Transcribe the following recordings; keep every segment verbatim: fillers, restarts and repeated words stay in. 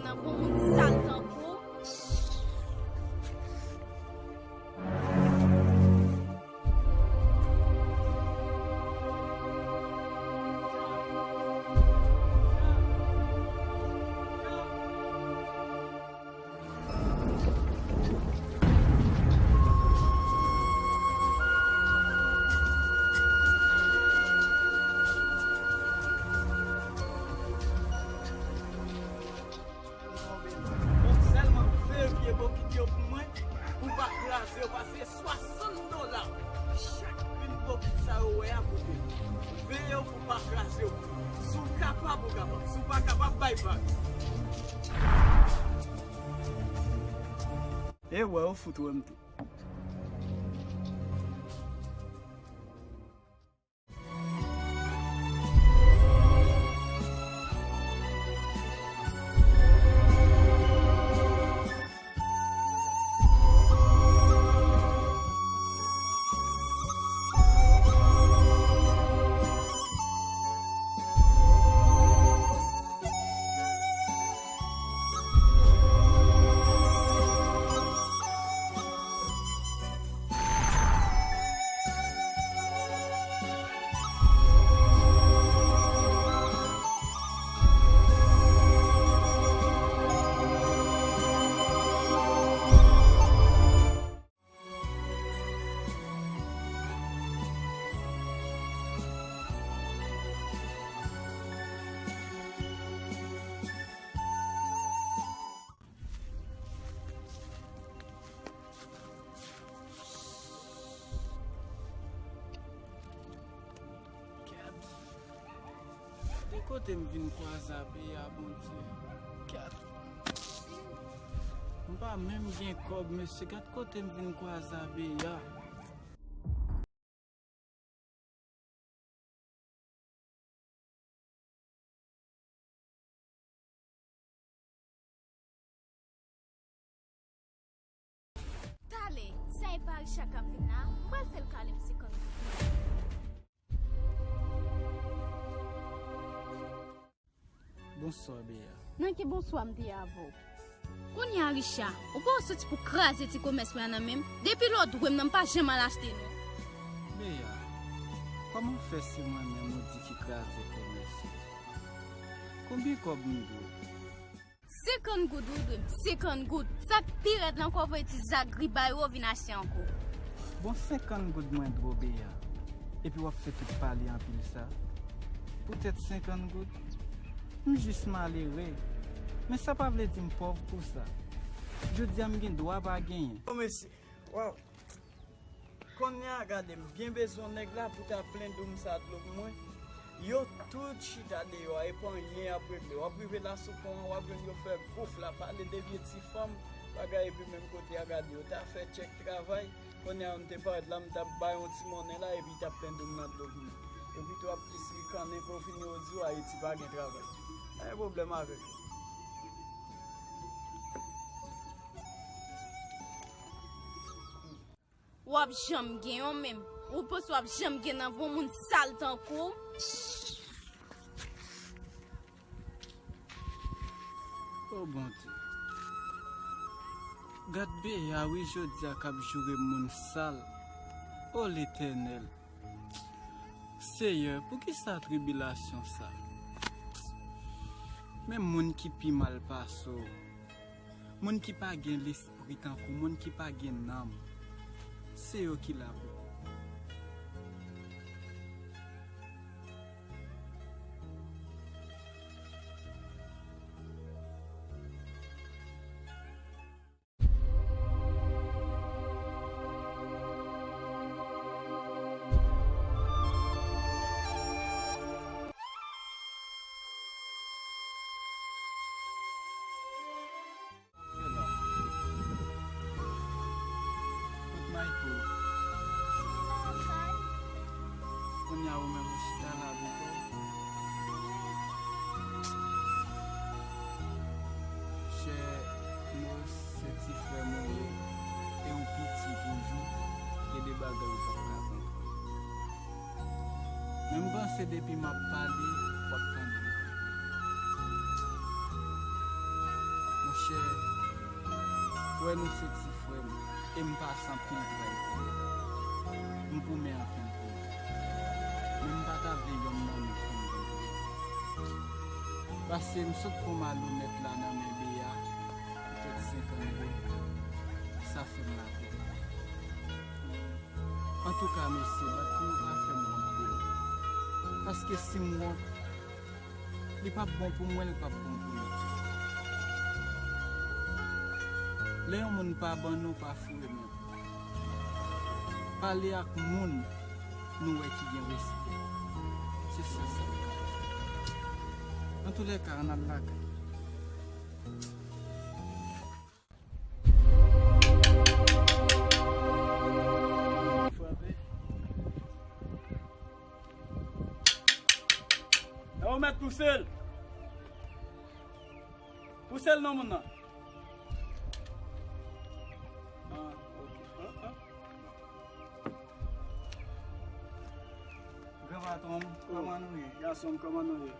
Nan bon moun sal tankou w. Bon, sèlman veye vye bokit yo pou mwen, pou pa kraze yo, paske swasant dola chak grenn bokit sa yo wè a koute. Veye yo pou pa kraze yo. Si w kapab, ou kapab. Si w pa kapab, bay vag. E wè, ou fout wè m tou. Gad. De kote m vin kwaze a, Beya, Bondye. Gad. M pa menm gen kòb, mesye. Gad kote m vin kwaze a, Beya. Tale, sa e pa Richard k ap vin la, m pral fè l kale m senkant goud. Bonswa, Beya. Nan ki bonswa m te avè w? Kounye a, Richard, ou pa wè w soti pou kraze ti komès mwen an nan men m? Depi lè w dwe m nan, m pa janm al achte, non. Beya, kòman fè se mwen menm ou di ki kraze komès ou? Konbyen kòb m dwe w? Senkant goud ou dwe m, senkant goud. Sa k pi rèd la ankò, voye ti zagri bay ou vin achte ankò. Bon, senkant goud mwen dwe w, Beya. Epi w ap fè tout pale anpil sa? Poutèt senkant goud? M jis malere. Men sa pa vle di m pòv pou sa. Jodi a m gen dwa pa genyen. Bon, mesye. Waw. Kounye a, gade, m byen bezwen nèg la pou ta plen doum sa dlo pou mwen. Yo tout chita deyò a, e pa anyen y ap regle. W ap rive la sou pon an, w ap jwenn yo fè gouf la, pale de vye ti fanm, bagay, epi menm kote a, gade, yo ta fè tchèk travay. Kounye a, m te parèt la, m t ap bay yon ti monnen la, epi t ap plen doum nan dlo pou mwen. Epi tou ap plis rikannen, pou fini yo di w Ayiti pa gen travay. Pa gen pwoblèm avèk yo. W ap janm gen yon menm. Ou panse w ap janm gen nan bon moun sal tankou w? O Bondye. Gad Beya wi jodi a k ap joure moun sal. O Letènèl. Seyè, poukisa tribilasyon sa? Men moun ki pi mal pase w. Moun ki pa gen lespri tankou, moun ki pa gen nanm, se yo ki la pou ou. Kot Mayko? Kounye a ou menm ou chita la avèk ou. Chè, nou se ti frè m ou ye, e ou piti toujou, gen de bagay ou p ap ka konprann. Men m panse depi m ap pale, w ap tande m. Chè, wè nou se ti frè m, e m pase anpil tray pou nou. M goumen anpil pou nou. Men m pa ta vle yonn nan nou fin goumen. Paske m sot pran malonèt la nan men Beya, poutèt senkant goud, sa fè m lapenn. Antouka, mesye, bat pou nou pa fè m wont pou nou. Paske si m wont, li p ap bon pou mwen, li p ap bon pou nou. Lè yon moun pa ban nou, pa foure men. Pale ak moun nou wè ki gen respè. Se sèl sa m ka di. Antoulèka, ann al lakay. Frape. Yo, mèt pouse l. Pouse l non, moun nan. Ah, ok. Ah, ah. Gran patwon m, kòman nou ye? Gason m, kòman nou ye?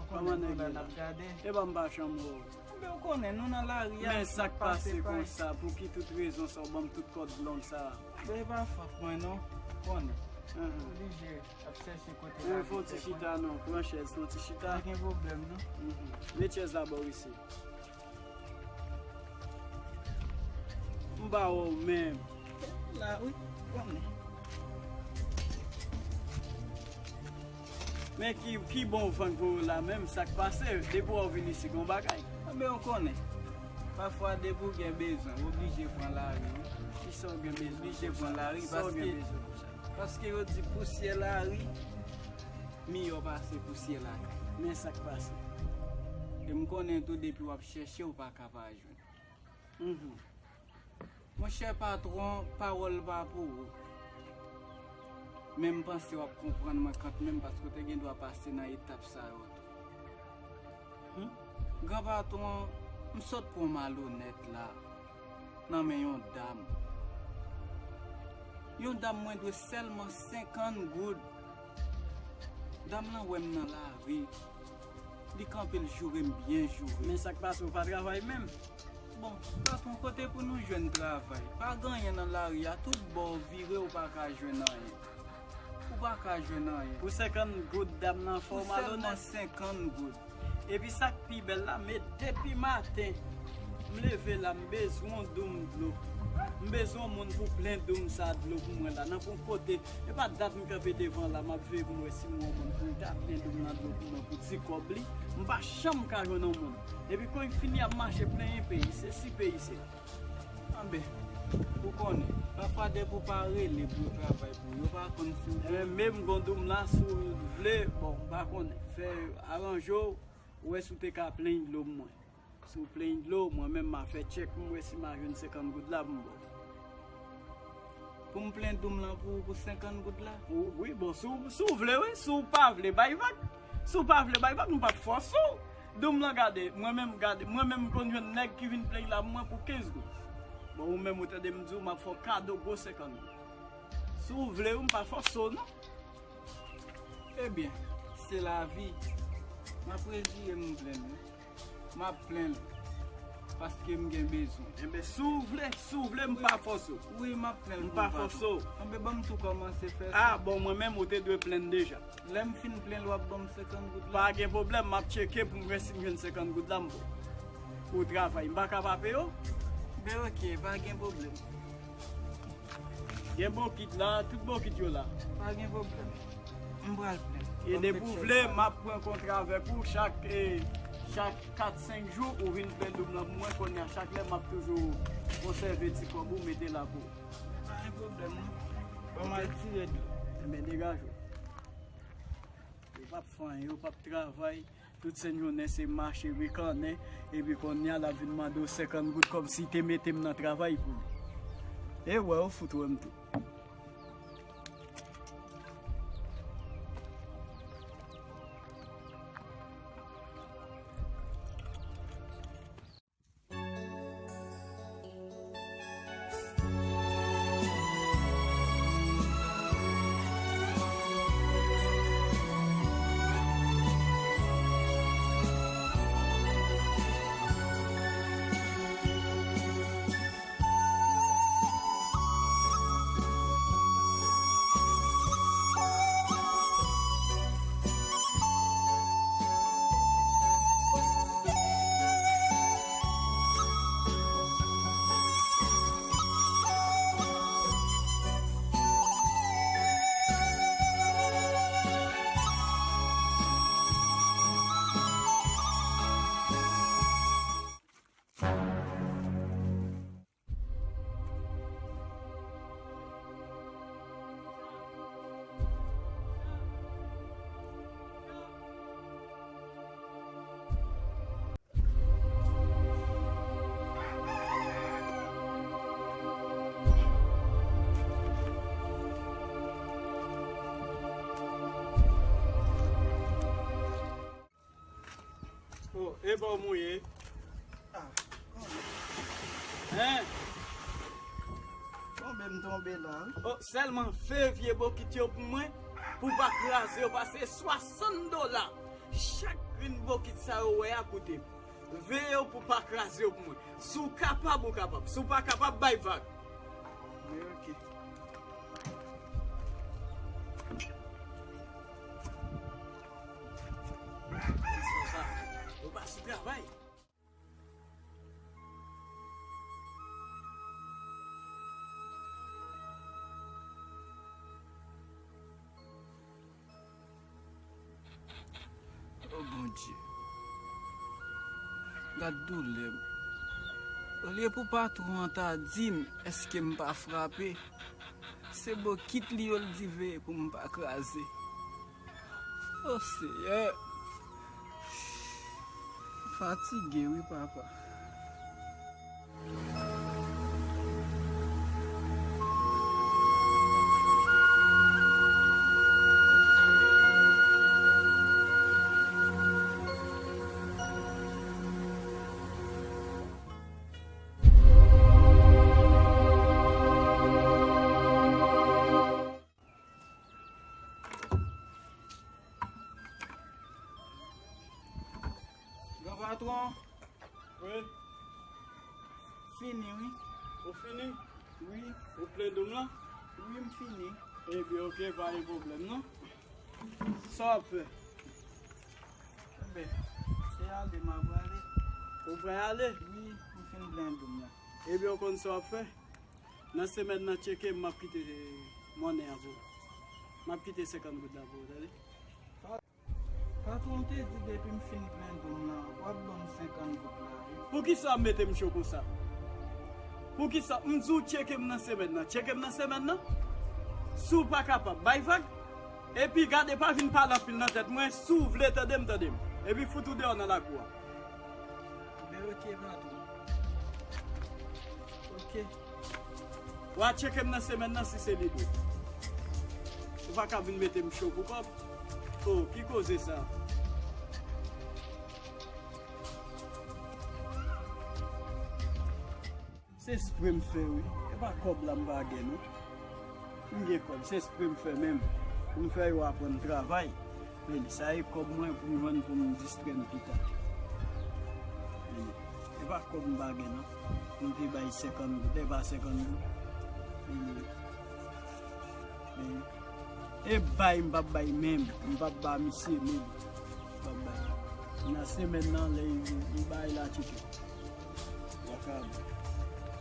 Kòman nèg yo la? N ap gade. E pa m pa chanm wè w. Enben, ou konnen, nou nan lari a. Men sa k pase konsa? Pou ki tout rezon sa w ban m tout kòd long sa a? Enben, e pa fòt mwen non. Ou konnen. Oblije ap chèche kote. Fè yon ti chita non. Pran chèz, fè yon ti chita. Pa gen pwoblèm non. Met chèz la bò w isi. M ba w menm. La wi, konnen. Men ki, ki bon van k voye w la menm, sa k pase? Depi w vin isi, gen yon bagay. Enben, ou konnen. Pafwa, depi w gen bezwen, w oblije pran lari wi. Kisa w gen bezwen? Oblije pran lari, paske, paske yo di pousyè lari miyò pase pousyè lakay. Men sa k pase. E m konnen tou, depi w ap chèche, w pa ka pa jwenn. Monchè patwon, pawòl pa pou ou. Men m panse w ap konprann mwen kantmenm, paske w te gen dwa pase nan etap sa yo tou. Gran patwon, m sot pran malonèt la nan men yon dam. Yon dam mwen dwe sèlman senkant goud. Dam lan wè m nan lari. Li kanpe, l joure m byen joure. Men sa k pase, ou pa travay menm? Bon, patwon, kote pou nou jwenn travay? Pa gen anyen nan lari a, tout bò w vire, ou pa ka jwenn anyen. Ou pa ka jwenn anyen. Pou senkant goud dam nan fè w malonèt? Pou sèlman senkant goud. Epi sa k pi bèl la, men depi maten, m leve la, m bezwen yon doum dlo. M bezwen yon moun pou plen doum sa dlo pou mwen la. Nan pon kote, e pa dat m kanpe devan la, m ap veye pou m wè si m wè yon moun pou l ta plen doum nan dlo pou mwen, pou ti kòb li. M pa janm ka jwenn yon moun. Epi kon l fini ap mache plenyen peyi, se si peyi se. Anben, ou konnen, pafwa depi w pa rele pou yo travay pou ou, yo pa konn si w. Enben, menm gon doum la, si w vle, bon, m pa konnen. Fè aranje w, wè si w te ka plenn dlo pou mwen. Si w plenn dlo, mwen menm m a fè tchèk, m wè si m a jwenn senkant goud la pou m ba w. Pou m plen doum lan pou ou pou senkant goud la? Wi, bon, si w, si w vle, wi. Si w pa vle, bay vag. Si w pa vle, bay vag, m p ap fòse w. Doum lan, gade, mwen menm, gade, mwen menm m konn jwenn nèg ki vin plenn la pou mwen pou kenz goud. Bon, ou menm, ou tande m di w, m ap fè w kado gwo senkant goud. Si w vle, wi, m pa fòse w, non. Ebyen, se lavi. M ap reziye m, m plenn, wi. M ap plenn l, paske m gen bezwen. Enben, si w vle, si w vle, m pa fòse w. Wi, m ap plenn l. M pa fòse w. Enben, ban m tou kòmanse fè sa. A, bon, mwen menm, ou te dwe plenn deja. Lè m fin plenn l, w ap ban m senkant goud la? Pa gen pwoblèm, m ap tcheke pou m wè si m jwenn senkant goud la, m ba w. Ou travay, m pa ka pa peye w? Ben, oke, pa gen pwoblèm. Gen bokit la, tout bokit yo la. Pa gen pwoblèm. M pral plenn. E depi w vle, m ap pran kontra avèk ou chak, e, chak kat, senk jou, ou vin plenn doum lan pou mwen. Kounye a, chak lè, m ap toujou konsève ti kòb ou, mete la pou ou. Pa gen pwoblèm, non. Ban m al tire dlo. Enben, degaje w. Yo p ap fè anyen, yo p ap travay. Tout senn jounen se mache rikannen, epi kounye a l ap vin mande w senkant goud kòmsi te mete m nan travay pou li. E wè, ou fout wè m tou. Se pa w mouye. Ah, konbyen? Hein? Konbyen m tonbe la, wi? Oh, sèlman fè vye bokit yo pou mwen, pou pa kraze yo, paske swasant dola. Chak grenn bokit sa yo wè a koute m. Veye w pou pa kraze yo pou mwen. Si w kapab, ou kapab. Si w pa kapab, bay vag. Men oke. Yo pa sou travay. O Bondye, gad doulè m. Olye pou patwon an ta di m èske m pa frape, se bokit li yo l di veye pou m pa kraze. O Seyè, fatige wi papa. Gran patwon. Wi. Fini, wi. Ou fini? Wi. Ou plen dòm lan? Wi, m fini. Ebyen, oke, pa gen pwoblèm, non. Sa w ap fè? Ebyen, se ale m ap prale. Ou prale? Wi, m fin plen dòm lan. Ebyen, ou konn sa w ap fè? Nan semèn nan, tcheke m, m ap kite monnen an pou ou. M ap kite senkant goud la pou ou, tande? Patwon te di depi m fin plen dòm lan, w ap ban m senkant goud la, wi. Poukisa w ap mete m cho konsa? Poukisa? M di w tcheke m nan semèn nan. Tcheke m nan semèn nan. Si w pa kapab, bay vag. Epi gade, pa vin pale anpil nan tèt mwen. Si w vle tande m, tande m. Epi fout ou deyò nan lakou a. Ebyen, oke, patwon. Oke. W a tcheke m nan semèn nan si se lide w. Ou pa ka vin mete m cho pou kòb. Oh, ki koze sa? Se espre m fè, wi. E pa kòb la m pa gen, non. M gen kòb, se espre m fè menm. Pou m fè yo aprann travay. Men sa e kòb mwen pou m jwenn pou m distrè m pita. Men e pa kòb m pa gen, non. M te bay senkant goud, e pa senkant goud. Men, men, e bay m p ap bay menm. M p ap ba misye menm. M p ap bay. Nan semèn nan, lè li, li bay la tcheke.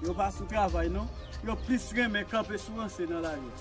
Yo pa sou travay, non. Yo plis renmen kanpe sou ranse nan lari.